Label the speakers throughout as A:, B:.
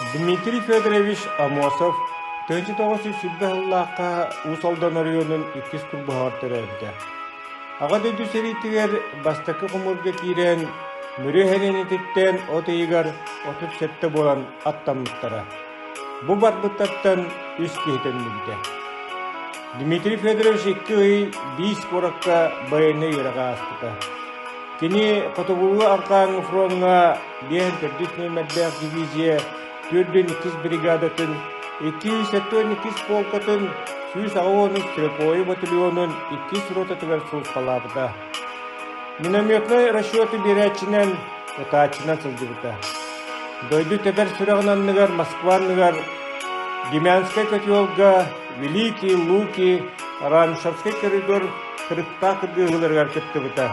A: Дмитрий Федорович Аммосов 1920 сыллаахха Уус Алдан оройуонун иккис курбуһаҕар төрөөбүтэ. Аҕа дойду сэриитигэр бастакы хомуурга киирэн, Мүрү Һэлиэнэтиттэн от ыйыгар 37 буолан аттаммыттара. Бу барбыттартан үс киһи төннүбүтэ. Дмитрий Федорович икки ый Бийск куоракка байыаннай үөрэҕи ааспыта. Кини Хотугулуу-Арҕааҥҥы фроҥҥа биэһин төрдүс нүөмэрдээх дивизия 42 бригадатын, 272 полкатын, 183 стрелковай батальонун иккис ротатыгар сулууспалаабыта. Минометнай расчеты биэрээччинэн, ытааччынан сылдьыбыта. Дойду тэбэр сүрэҕин анныгар Москва анныгар Демянскай котелга Великие Луки Рамшевский коридор кырыктаах кыргыһыыларыгар кыттыбыта.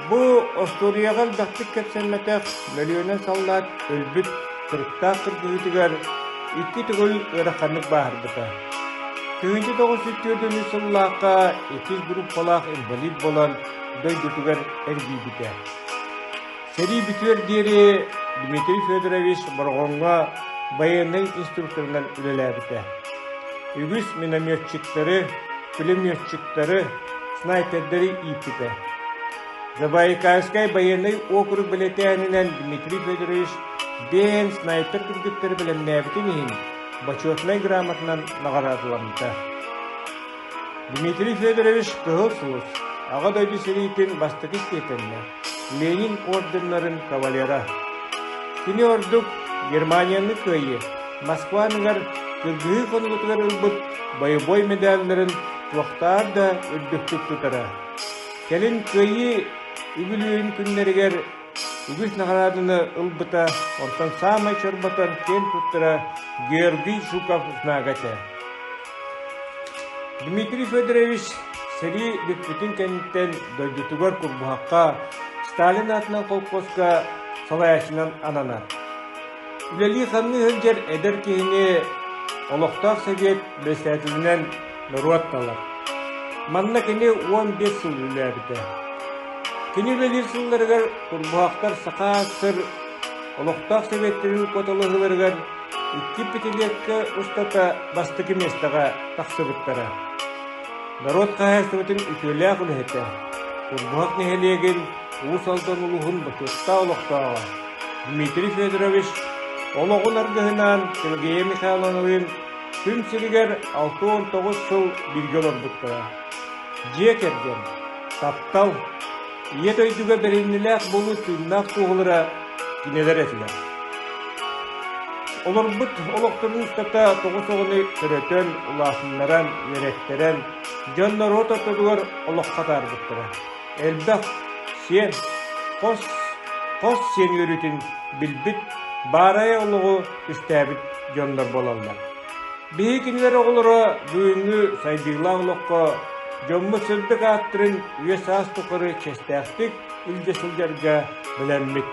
A: Бу остуоруйаҕа элбэхтик кэпсэммэтэх мөлүйүөнүнэн саллаат өлбүт кырыктаах кыргыһыытыгар икки төгүл ыараханнык бааһырбыта. 1904 сыллаахха иккис группалаах инвалид буолан дойдутугар эргийбитэ. Сэрии бүтүөр диэри Дмитрий Федорович Бороҕоҥҥо байыаннай инструкторынан үлэлээбитэ. Үгүс минометчиктары, пулеметчиктары, снайпердары ииппитэ. Забайкальскай байыаннай уокурук бэлиэтээнинэн Дмитрий Федорович бэйэн снайпер кыргыттары бэлэмнээбитин иһин Бочуотунай грамотанан наҕараадаламмыта. Дмитрий Федорович Кыһыл Сулус Аҕа дойду сэриитин бастакы степеннэ Ленин орденнарын кавалера. Кини ордук Германияны кыайыы, Москва анныгар кыргыһыы хонугутугар ылбыт бойобуой медалларын туохтаар да үрдүктүк тутара. Кэлин Кыайыы үбүлүөйүн күннэригэр үгүс наҕарааданы ылбыта, онтон саамай чорботон киэн туттара Георгий Жуков знага этэ. Дмитрий Федорович сэрии бүппүтүн кэнниттэн дойдутугар Курбуһахха Сталин аатынан колхозка салайааччынан ананар. Үлэлии-хамныы сылдьар эдэр киһини олохтоох сэбиэт бэрэссэдээтэлинэн норуот талар. Манна кини 15 сыл үлэлээбитэ. Кини үлэлиир сылларыгар Курбуһахтар Саха АССР олохтоох сэбиэттэрин куоталаһыыларыгар икки пятилетка устата бастакы миэстэҕэ тахсыбыттара. Норуот хаһаайыстыбатын үтүөлээх үлэһитэ, Курбуһах нэһилиэгин Уус Алдан улууһун бочуоттаах олохтооҕо Дмитрий Федорович олоҕун аргыһынаан Пелагея Михайловналыын күн сиригэр 69 сыл бииргэ олорбуттара. Дьиэ кэргэн, таптал, Ийэ дойдуга бэриниилээх буолуу тыыннаах туоһулара кинилэр этилэр. Олорбут олохторун устата тоҕус оҕону төрөтөн, улаатыннаран, үөрэттэрэн, дьон-норуот ортотугар олоххо атаарбыттара. Элбэх сиэн, хос, хос сиэн үөрүүтүн билбит, баарайа олоҕу түстээбит дьоннор буолаллар. Биһиги кинилэр оҕолоро бүгүҥҥү сайдыылаах олоххо дьоммут сырдык ааттарын үйэ-саас тухары чиэстээхтик илдьэ сылдьарга бэлэммит.